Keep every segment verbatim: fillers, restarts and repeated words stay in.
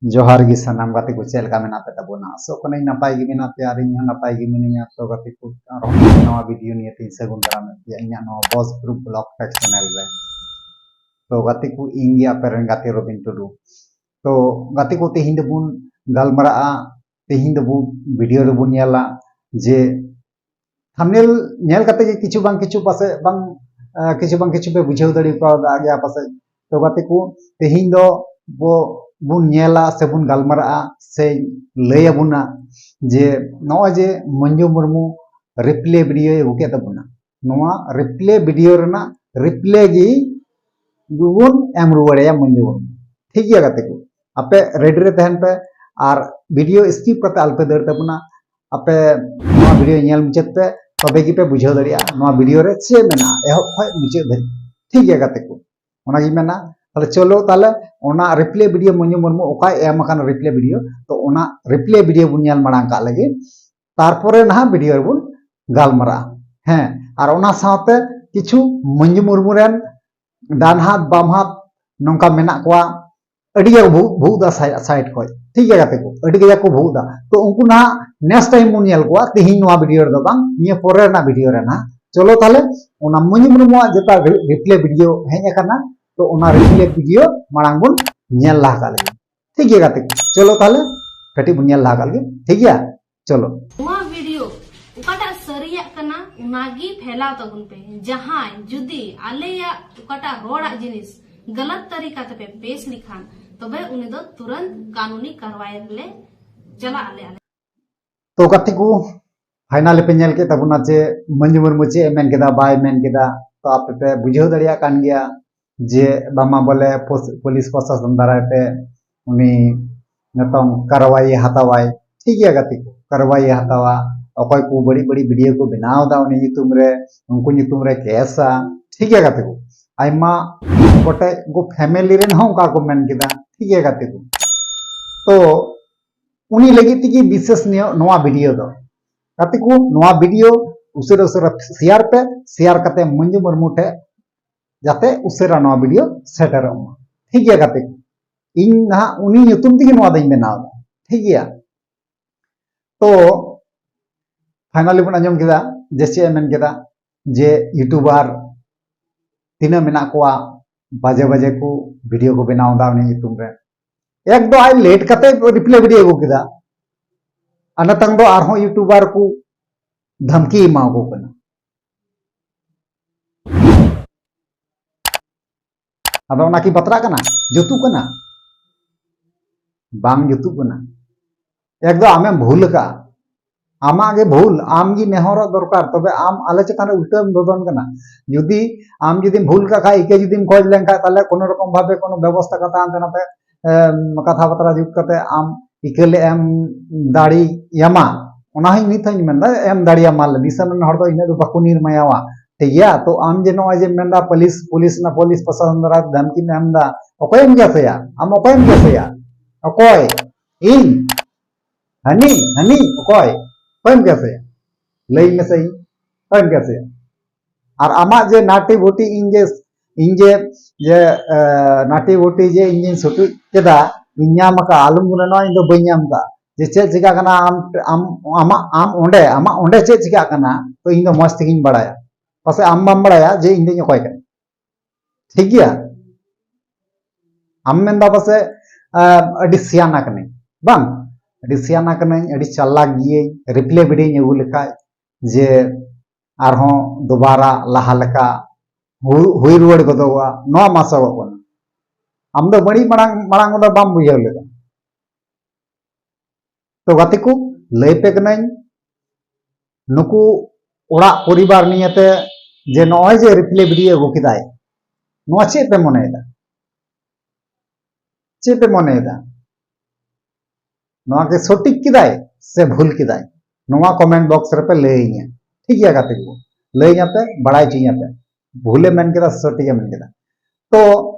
ᱡᱚᱦᱟᱨ ᱜᱮ ᱥᱟᱱᱟᱢ ᱜᱟᱛᱮ ᱠᱚ, ᱪᱮᱫ ᱞᱮᱠᱟ ᱢᱮᱱᱟᱜ ᱯᱮ ᱛᱟᱵᱚᱱᱟ? ᱟᱥᱚᱜ ᱠᱟᱹᱱᱟᱹᱧ ᱱᱟᱯᱟᱭ ᱜᱮ ᱢᱮᱱᱟᱜ ᱯᱮᱭᱟ ᱟᱨ ᱤᱧ ᱦᱚᱸ ᱱᱟᱯᱟᱭ ᱜᱮ ᱢᱤᱱᱟᱹᱧᱟ᱾ ᱛᱚ ᱜᱟᱛᱮ ᱠᱚ, ᱟᱨᱦᱚᱸ ᱱᱟᱣᱟ ᱵᱷᱤᱰᱤᱭᱳ ᱱᱤᱭᱮ ᱛᱤᱧ ᱥᱟᱹᱜᱩᱱ ᱫᱟᱨᱟᱢᱮᱫ ᱯᱮᱭᱟ ᱤᱧᱟᱹᱜ ᱱᱚᱣᱟ ᱵᱚᱥ ᱜᱨᱩᱯ ᱵᱞᱚᱜ ᱴᱮᱠ ᱪᱮᱱᱮᱞ ᱨᱮ᱾ ᱛᱚ ᱜᱟᱛᱮ ᱠᱚ, ᱤᱧ ᱜᱮ ᱟᱯᱮ ᱨᱮᱱ ᱜᱟᱛᱮ ᱨᱚᱵᱤᱱ ᱴᱩᱰᱩ᱾ ᱛᱚ ᱜᱟᱛᱮ ᱠᱚ, ᱛᱮᱦᱮᱧ ᱫᱚᱵᱚᱱ ᱜᱟᱞᱢᱟᱨᱟᱜᱼᱟ, ᱛᱮᱦᱮᱧ ᱫᱚᱵᱚ ᱵᱷᱤᱰᱤᱭᱳ ᱨᱮᱵᱚᱱ ᱧᱮᱞᱟ ᱡᱮ ᱛᱷᱟᱢᱵᱱᱮᱞ ᱧᱮᱞ ᱠᱟᱛᱮ ᱜᱮ ᱠᱤᱪᱷᱩ ᱵᱟᱝ ᱠᱤᱪᱷᱩ ᱯᱟᱥᱮᱡ ᱵᱟᱝ, ᱟᱸ, ᱠᱤᱪᱷᱩ ᱵᱟᱝ ᱠᱤᱪᱷᱩ ᱯᱮ ᱵᱩᱡᱷᱟᱹᱣ ᱫᱟᱲᱮ ᱠᱟᱣᱫᱟ ᱜᱮᱭᱟ ᱯᱟᱥᱮᱡ᱾ ᱛᱚ ᱜᱟᱛᱮ ᱠᱚ, ᱛᱮᱦᱮᱧ ᱫᱚ ᱵᱚ, ᱵᱚᱱ ᱧᱮᱞᱟ ᱥᱮ ᱵᱚᱱ ᱜᱟᱞᱢᱟᱨᱟᱜᱼᱟ ᱥᱮ ᱞᱟᱹᱭ ᱟᱵᱚᱱᱟ ᱡᱮ ᱱᱚᱜᱼᱚᱭ ᱡᱮ ᱢᱚᱧᱡᱩ ᱢᱩᱨᱢᱩ ᱨᱤᱯᱞᱮ ᱵᱷᱤᱰᱤᱭᱳᱭ ᱟᱹᱜᱩ ᱠᱮᱫ ᱛᱟᱵᱚᱱᱟ, ᱱᱚᱣᱟ ᱨᱤᱯᱞᱮ ᱵᱷᱤᱰᱤᱭᱳ ᱨᱮᱱᱟᱜ ᱨᱤᱯᱞᱮ ᱜᱮ ᱵᱚᱱ ᱮᱢ ᱨᱩᱣᱟᱹᱲ ᱟᱭᱟ ᱢᱚᱧᱡᱩ ᱢᱩᱨᱢᱩ᱾ ᱴᱷᱤᱠ ᱜᱮᱭᱟ ᱜᱟᱛᱮ ᱠᱚ, ᱟᱯᱮ ᱨᱮᱰᱤ ᱨᱮ ᱛᱟᱦᱮᱱ ᱯᱮ ᱟᱨ ᱵᱷᱤᱰᱤᱭᱳ ᱥᱠᱤᱯ ᱠᱟᱛᱮ ᱟᱞᱚᱯᱮ ᱫᱟᱹᱲ ᱛᱟᱵᱚᱱᱟ᱾ ᱟᱯᱮ ᱱᱚᱣᱟ ᱵᱷᱤᱰᱤᱭᱳ ᱧᱮᱞ ᱢᱩᱪᱟᱹᱫ ᱯᱮ, ᱛᱚᱵᱮ ᱜᱮᱯᱮ ᱵᱩᱡᱷᱟᱹᱣ ᱫᱟᱲᱮᱭᱟᱜᱼᱟ ᱱᱚᱣᱟ ᱵᱷᱤᱰᱤᱭᱳ ᱨᱮ ᱪᱮᱫ ᱢᱮᱱᱟᱜᱼᱟ ᱮᱦᱚᱵ ᱠᱷᱚᱱ ᱢᱩᱪᱟᱹᱫ ᱫᱷᱟᱹᱵᱤᱡ᱾ ᱴᱷᱤᱠ ᱜᱮᱭᱟ ᱜᱟᱛᱮ ᱠᱚ, ᱚᱱᱟᱜᱤᱧ ᱢᱮᱱᱟ᱾ ᱛᱟᱦᱞᱮ ᱪᱚᱞᱚ, ᱛᱟᱦᱞᱮ ᱚᱱᱟ ᱨᱤᱯᱞᱮ ᱵᱷᱤᱰᱤᱭᱳ ᱢᱚᱧᱡᱩ ᱢᱩᱨᱢᱩ ᱚᱠᱟᱭ ᱮᱢ ᱟᱠᱟᱱᱟ ᱨᱤᱯᱞᱮ ᱵᱷᱤᱰᱤᱭᱳ, ᱛᱚ ᱚᱱᱟ ᱨᱤᱯᱞᱮ ᱵᱷᱤᱰᱤᱭᱳ ᱵᱚᱱ ᱧᱮᱞ ᱢᱟᱲᱟᱝ ᱠᱟᱜ ᱞᱮᱜᱮ, ᱛᱟᱨᱯᱚᱨᱮ ᱱᱟᱦᱟᱜ ᱵᱷᱤᱰᱤᱭᱳ ᱨᱮᱵᱚᱱ ᱜᱟᱞᱢᱟᱨᱟᱜᱼᱟ᱾ ᱦᱮᱸ, ᱟᱨ ᱚᱱᱟ ᱥᱟᱶᱛᱮ ᱠᱤᱪᱷᱩ ᱢᱚᱧᱡᱩ ᱢᱩᱨᱢᱩ ᱨᱮᱱ ᱰᱟᱱ ᱦᱟᱛ ᱵᱟᱢ ᱦᱟᱛ ᱱᱚᱝᱠᱟ ᱢᱮᱱᱟᱜ ᱠᱚᱣᱟ, ᱟᱹᱰᱤ ᱜᱮ ᱵᱷᱩ-, ᱵᱷᱩᱜ ᱫᱟ ᱥᱟᱭ-, ᱥᱟᱭᱤᱰ ᱠᱷᱚᱡ, ᱴᱷᱤᱠ ᱜᱮᱭᱟ ᱜᱟᱛᱮ ᱠᱚ, ᱟᱹᱰᱤ ᱠᱟᱡᱟᱠ ᱠᱚ ᱵᱷᱩᱜ ᱫᱟ᱾ ᱛᱚ ᱩᱱᱠᱩ ᱱᱟᱦᱟᱜ ᱱᱮᱠᱥᱴ ᱴᱟᱭᱤᱢ ᱵᱚᱱ ᱧᱮᱞ ᱠᱚᱣᱟ, ᱛᱮᱦᱮᱧ ᱱᱚᱣᱟ ᱵᱷᱤᱰᱤᱭᱳ ᱨᱮᱫᱚ ᱵᱟᱝ, ᱱᱤᱭᱟᱹ ᱯᱚᱨᱮ ᱨᱮᱱᱟᱜ ᱵᱷᱤᱰᱤᱭᱳ ᱨᱮ ᱱᱟᱦᱟᱜ᱾ ᱪᱚᱞᱚ ᱛᱟᱦᱞᱮ, ᱚᱱᱟ ᱢᱚᱧᱡᱩ ᱢᱩᱨᱢᱩᱣᱟᱜ ᱡᱮᱴᱟ ᱨᱤ-, ᱨᱤᱯᱞᱮ ᱵᱷᱤᱰᱤᱭᱳ ᱦᱮᱡ ᱟᱠᱟᱱᱟ, ᱛᱚ ᱚᱱᱟ ᱨᱤᱯᱞᱮ ᱵᱷᱤᱰᱤᱭᱳ ᱢᱟᱲᱟᱝ ᱵᱚᱱ ᱧᱮᱞ ᱞᱟᱦᱟ ᱠᱟᱜ ᱞᱮᱜᱮ, ᱴᱷᱤᱠ ᱜᱮᱭᱟ ᱜᱟᱛᱮ ᱠᱚ? ᱪᱚᱞᱚ ᱛᱟᱦᱞᱮ ᱠᱟᱹᱴᱤᱡ ᱵᱚᱱ ᱧᱮᱞ ᱞᱟᱦᱟ ᱠᱟᱜ ᱞᱮᱜᱮ, ᱴᱷᱤᱠ ᱜᱮᱭᱟ? ᱪᱚᱞᱚ᱾ ᱱᱚᱣᱟ ᱵᱷᱤᱰᱤᱭᱳ ᱚᱠᱟᱴᱟᱜ ᱥᱟᱹᱨᱤᱭᱟᱜ ᱠᱟᱱᱟ, ᱚᱱᱟᱜᱮ ᱯᱷᱮᱞᱟᱣ ᱛᱟᱵᱚᱱ ᱯᱮ᱾ ᱡᱟᱦᱟᱸᱭ ᱡᱩᱫᱤ ᱟᱞᱮᱭᱟᱜ ᱚᱠᱟᱴᱟᱜ ᱨᱚᱲᱟᱜ ᱡᱤᱱᱤᱥ ᱜᱟᱞᱟᱛ ᱛᱟᱹᱨᱤᱠᱟ ᱛᱮᱯᱮ ᱯᱮᱥ ᱞᱮᱠᱷᱟᱱ, ᱛᱚᱵᱮ ᱩᱱᱤ ᱫᱚ ᱛᱩᱨᱟᱹᱱᱛ ᱠᱟᱹᱱᱩᱱᱤ ᱠᱟᱨᱣᱟᱭ ᱨᱮᱞᱮ ᱪᱟᱞᱟᱜ ᱟᱞᱮ, ᱟᱞᱮ᱾ ᱛᱚ ᱜᱟᱛᱮ ᱠᱚ, ᱯᱷᱟᱭᱱᱟᱞᱤ ᱯᱮ ᱧᱮᱞ ᱠᱮᱫ ᱛᱟᱵᱚᱱᱟ ᱡᱮ ᱢᱟᱹᱱᱡᱩ ᱢᱩᱨᱢᱩ ᱪᱮᱫ ᱮ ᱢᱮᱱ ᱠᱮᱫᱟ, ᱵᱟᱭ ᱢᱮᱱ ᱠᱮᱫᱟ᱾ ᱛᱚ ᱟᱯᱮ ᱯᱮ ᱵᱩᱡᱷᱟᱹᱣ ᱫᱟᱲᱮᱭᱟᱜ ᱠᱟᱱ ᱜᱮᱭᱟ ᱡᱮ ᱵᱟᱝᱢᱟ ᱵᱚᱞᱮ ᱯᱩᱥ-, ᱯᱩᱞᱤᱥ ᱯᱨᱚᱥᱟᱥᱚᱱ ᱫᱟᱨᱟᱭ ᱛᱮ ᱩᱱᱤ ᱱᱤᱛᱚᱝ ᱠᱟᱨᱣᱟᱭ ᱦᱟᱛᱟᱣᱟᱭ᱾ ᱴᱷᱤᱠ ᱜᱮᱭᱟ ᱜᱟᱛᱮ ᱠᱚ, ᱠᱟᱨᱣᱟᱭ ᱦᱟᱛᱟᱣᱟ᱾ ᱚᱠᱚᱭ ᱠᱚ ᱵᱟᱹᱲᱤᱡ ᱵᱟᱹᱲᱤᱡ ᱵᱷᱤᱰᱤᱭᱳ ᱠᱚ ᱵᱮᱱᱟᱣ ᱮᱫᱟ ᱩᱱᱤ ᱧᱩᱛᱩᱢ ᱨᱮ, ᱩᱱᱠᱩ ᱧᱩᱛᱩᱢ ᱨᱮ ᱠᱮᱥᱟ᱾ ᱴᱷᱤᱠ ᱜᱮᱭᱟ ᱜᱟᱛᱮ ᱠᱚ, ᱟᱭᱢᱟ ᱜᱚᱴᱮᱡ ᱩᱱᱠᱩ ᱯᱷᱮᱢᱮᱞᱤ ᱨᱮᱱ ᱦᱚᱸ ᱚᱱᱠᱟ ᱠᱚ ᱢᱮᱱ ᱠᱮᱫᱟ᱾ ᱴᱷᱤᱠ ᱜᱮᱭᱟ ᱜᱟᱛᱮ ᱠᱚ, ᱛᱚ ᱩᱱᱤ ᱞᱟᱹᱜᱤᱫ ᱛᱮᱜᱮ ᱵᱤᱥᱮᱥ ᱱᱤᱭᱟᱹ, ᱱᱚᱣᱟ ᱵᱷᱤᱰᱤᱭᱳ ᱫᱚ᱾ ᱜᱟᱛᱮ ᱠᱚ, ᱱᱚᱣᱟ ᱵᱷᱤᱰᱤᱭᱳ ᱩᱥᱟᱹᱨᱟ ᱩᱥᱟᱹᱨᱟ ᱥᱮᱭᱟᱨ ᱯᱮ, ᱥᱮᱭᱟᱨ ᱠᱟᱛᱮ ᱢᱚᱧᱡᱩ ᱢᱩᱨᱢᱩ ᱴᱷᱮᱱ ᱡᱟᱛᱮ ᱩᱥᱟᱹᱨᱟ ᱱᱚᱣᱟ ᱵᱷᱤᱰᱤᱭᱳ ᱥᱮᱴᱮᱨᱚᱜ ᱢᱟ᱾ ᱴᱷᱤᱠ ᱜᱮᱭᱟ ᱜᱟᱛᱮ ᱠᱚ, ᱤᱧ ᱱᱟᱦᱟᱜ ᱩᱱᱤ ᱧᱩᱛᱩᱢ ᱛᱮᱜᱮ ᱱᱚᱣᱟ ᱫᱚᱧ ᱵᱮᱱᱟᱣ ᱮᱫᱟ, ᱴᱷᱤᱠ ᱜᱮᱭᱟ᱾ ᱛᱚ finally ᱵᱚᱱ ᱟᱸᱡᱚᱢ ᱠᱮᱫᱟ ᱡᱮ ᱪᱮᱫ ᱮ ᱢᱮᱱ ᱠᱮᱫᱟ, ᱡᱮ YouTuber ᱛᱤᱱᱟᱹᱜ ᱢᱮᱱᱟᱜ ᱠᱚᱣᱟ, ᱵᱟᱡᱮ ᱵᱟᱡᱮ ᱠᱚ video ᱠᱚ ᱵᱮᱱᱟᱣ ᱮᱫᱟ ᱩᱱᱤ ᱧᱩᱛᱩᱢ ᱨᱮ᱾ ᱮᱠ ᱫᱚ ᱟᱡ late ᱠᱟᱛᱮ reply video ᱟᱹᱜᱩ ᱠᱮᱫᱟ, ᱟᱨ ᱱᱤᱛᱚᱝ ᱫᱚ ᱟᱨᱦᱚᱸ YouTuber ᱠᱚ ᱫᱷᱟᱢᱠᱤ ᱮᱢᱟ ᱠᱚ ᱠᱟᱱᱟ᱾ ᱟᱫᱚ ᱚᱱᱟ ᱠᱤ ᱵᱟᱛᱨᱟᱜ ᱠᱟᱱᱟ? ᱡᱩᱛᱩᱜ ᱠᱟᱱᱟ? ᱵᱟᱝ ᱡᱩᱛᱩᱜ ᱠᱟᱱᱟ᱾ ᱮᱠᱫᱚᱢ ᱟᱢᱮᱢ ᱵᱷᱩᱞ ᱟᱠᱟᱫᱼᱟ, ᱟᱢᱟᱜ ᱜᱮ ᱵᱷᱩᱞ, ᱟᱢ ᱜᱮ ᱱᱮᱦᱚᱨᱚᱜ ᱫᱚᱨᱠᱟᱨ, ᱛᱚᱵᱮ ᱟᱢ ᱟᱞᱮ ᱪᱮᱛᱟᱱ ᱨᱮ ᱩᱞᱴᱟᱹᱢ ᱫᱚᱫᱚᱱ ᱠᱟᱱᱟ᱾ ᱡᱩᱫᱤ ᱟᱢ ᱡᱩᱫᱤᱢ ᱵᱷᱩᱞ ᱠᱟᱜ ᱠᱷᱟᱡ, ᱤᱠᱟᱹ ᱡᱩᱫᱤᱢ ᱠᱷᱚᱡᱽ ᱞᱮᱱᱠᱷᱟᱡ, ᱛᱟᱦᱞᱮ ᱠᱳᱱᱳ ᱨᱚᱠᱚᱢ ᱵᱷᱟᱵᱮ ᱠᱳᱱᱳ ᱵᱮᱵᱚᱥᱛᱷᱟ ᱠᱟᱛᱮ ᱦᱟᱱᱛᱮ ᱱᱟᱛᱮ, ᱮᱢ, ᱠᱟᱛᱷᱟ ᱵᱟᱛᱨᱟ ᱡᱩᱛ ᱠᱟᱛᱮ ᱟᱢ ᱤᱠᱟᱹ ᱞᱮ ᱮᱢ ᱫᱟᱲᱮᱭᱟᱢᱟ᱾ ᱚᱱᱟ ᱦᱚᱸ ᱱᱤᱛ ᱦᱚᱸᱧ ᱢᱮᱱᱫᱟ, ᱮᱢ ᱫᱟᱲᱮᱭᱟᱢᱟ ᱞᱮ, ᱫᱤᱥᱚᱢ ᱨᱮᱱ ᱦᱚᱲ ᱫᱚ ᱤᱱᱟᱹᱜ ᱫᱚ ᱵᱟᱠᱚ ᱱᱤᱨᱢᱟᱭᱟᱣᱟ, ᱴᱷᱤᱠ ᱜᱮᱭᱟ? ᱛᱚ ᱟᱢ ᱡᱮ ᱱᱚᱜᱼᱚᱭ ᱡᱮ ᱢᱮᱱᱫᱟ ᱯᱩᱞᱤᱥ, ᱯᱩᱞᱤᱥ ᱱᱟ ᱯᱩᱞᱤᱥ ᱯᱨᱚᱥᱟᱥᱚᱱ ᱫᱟᱨᱟᱭ ᱛᱮ ᱫᱷᱟᱢᱠᱤᱢ ᱮᱢ ᱮᱫᱟ, ᱚᱠᱚᱭᱮᱢ ᱜᱮᱥᱮᱭᱟ? ᱟᱢ ᱚᱠᱚᱭᱮᱢ ᱜᱮᱥᱮᱭᱟ? ᱚᱠᱚᱭ? ᱤᱧ? ᱦᱟᱹᱱᱤ? ᱦᱟᱹᱱᱤ? ᱚᱠᱚᱭ? ᱚᱠᱚᱭᱮᱢ ᱜᱮᱥᱮᱭᱟ? ᱞᱟᱹᱭ ᱢᱮᱥᱮ, ᱤᱧ ᱚᱠᱚᱭᱮᱢ ᱜᱮᱥᱮᱭᱟ? ᱟᱨ ᱟᱢᱟᱜ ᱡᱮ ᱱᱟᱴᱤ ᱵᱷᱩᱴᱤ ᱤᱧ ᱡᱮ, ᱤᱧ ᱡᱮ, ᱡᱮ, ᱮ, ᱱᱟᱴᱤ ᱵᱷᱩᱴᱤ ᱡᱮ ᱤᱧ ᱡᱮᱧ ᱥᱩᱴᱩᱡ ᱠᱮᱫᱟ, ᱤᱧ ᱧᱟᱢ ᱟᱠᱟᱫ, ᱟᱞᱚᱢ ᱢᱚᱱᱮ ᱱᱚᱣᱟ ᱤᱧ ᱫᱚ ᱵᱟᱹᱧ ᱧᱟᱢ ᱟᱠᱟᱫ᱾ ᱡᱮ ᱪᱮᱫ ᱪᱤᱠᱟᱹᱜ ᱠᱟᱱᱟ, ᱟᱢ, ᱟᱢ, ᱟᱢᱟᱜ, ᱟᱢ ᱚᱸᱰᱮ, ᱟᱢᱟᱜ ᱚᱸᱰᱮ ᱪᱮᱫ ᱪᱤᱠᱟᱹᱜ ᱠᱟᱱᱟ, ᱛᱚ ᱤᱧ ᱫᱚ ᱢᱚᱸᱡᱽ ᱛᱮᱜᱤᱧ ᱵᱟᱲᱟᱭᱟ᱾ ᱯᱟᱥᱮᱡ ᱟᱢ ᱵᱟᱢ ᱵᱟᱲᱟᱭᱟ ᱡᱮ ᱤᱧ ᱫᱚᱧ ᱚᱠᱚᱭ ᱠᱟᱱᱟ᱾ ᱴᱷᱤᱠ ᱜᱮᱭᱟ? ᱟᱢ ᱢᱮᱱᱫᱟ ᱯᱟᱥᱮᱡ, ᱟᱸ, ᱟᱹᱰᱤ ᱥᱤᱭᱟᱱᱟ ᱠᱟᱹᱱᱟᱹᱧ᱾ ᱵᱟᱝ, ᱟᱹᱰᱤ ᱥᱤᱭᱟᱱᱟ ᱠᱟᱹᱱᱟᱹᱧ, ᱟᱹᱰᱤ ᱪᱟᱞᱟᱠ ᱜᱤᱭᱟᱹᱧ, reply video ᱤᱧ ᱟᱹᱜᱩ ᱞᱮᱠᱷᱟᱡ ᱡᱮ ᱟᱨᱦᱚᱸ ᱫᱩᱵᱟᱨᱟ ᱞᱟᱦᱟ ᱞᱮᱠᱟ ᱦᱩ-, ᱦᱩᱭ ᱨᱩᱣᱟᱹᱲ ᱜᱚᱫᱚᱜᱚᱜᱼᱟ, ᱱᱚᱣᱟ ᱢᱟ ᱟᱥᱚᱜᱚᱜ ᱠᱟᱱᱟ᱾ ᱟᱢ ᱫᱚ ᱵᱟᱹᱲᱤᱡ ᱢᱟᱲᱟᱝ, ᱢᱟᱲᱟᱝ ᱠᱚᱫᱚ ᱵᱟᱢ ᱵᱩᱡᱷᱟᱹᱣ ᱞᱮᱫᱟ᱾ ᱛᱚ ᱜᱟᱛᱮ ᱠᱚ, ᱞᱟᱹᱭ ᱯᱮ ᱠᱟᱹᱱᱟᱹᱧ, ᱱᱩᱠᱩ ᱚᱲᱟᱜ ᱯᱚᱨᱤᱵᱟᱨ ᱱᱤᱭᱮᱛᱮ ᱡᱮ ᱱᱚᱜᱼᱚᱭ ᱡᱮ reply video ᱟᱹᱜᱩ ᱠᱮᱫᱟᱭ, ᱱᱚᱣᱟ ᱪᱮᱫ ᱯᱮ ᱢᱚᱱᱮᱭᱮᱫᱟ? ᱪᱮᱫ ᱯᱮ ᱢᱚᱱᱮᱭᱮᱫᱟ? ᱱᱚᱣᱟ ᱜᱮ ᱥᱚᱴᱷᱤᱠ ᱠᱮᱫᱟᱭ ᱥᱮ ᱵᱷᱩᱞ ᱠᱮᱫᱟᱭ? ᱱᱚᱣᱟ comment box ᱨᱮᱯᱮ ᱞᱟᱹᱭᱟᱹᱧᱟ᱾ ᱴᱷᱤᱠ ᱜᱮᱭᱟ ᱜᱟᱛᱮ ᱠᱚ, ᱞᱟᱹᱭᱟᱹᱧᱟ ᱯᱮ, ᱵᱟᱲᱟᱭ ᱦᱚᱪᱚᱧᱟ ᱯᱮ, ᱵᱷᱩᱞᱮ ᱢᱮᱱ ᱠᱮᱫᱟ ᱥᱮ ᱥᱚᱴᱷᱤᱠᱮ ᱢᱮᱱ ᱠᱮᱫᱟ᱾ ᱛᱚ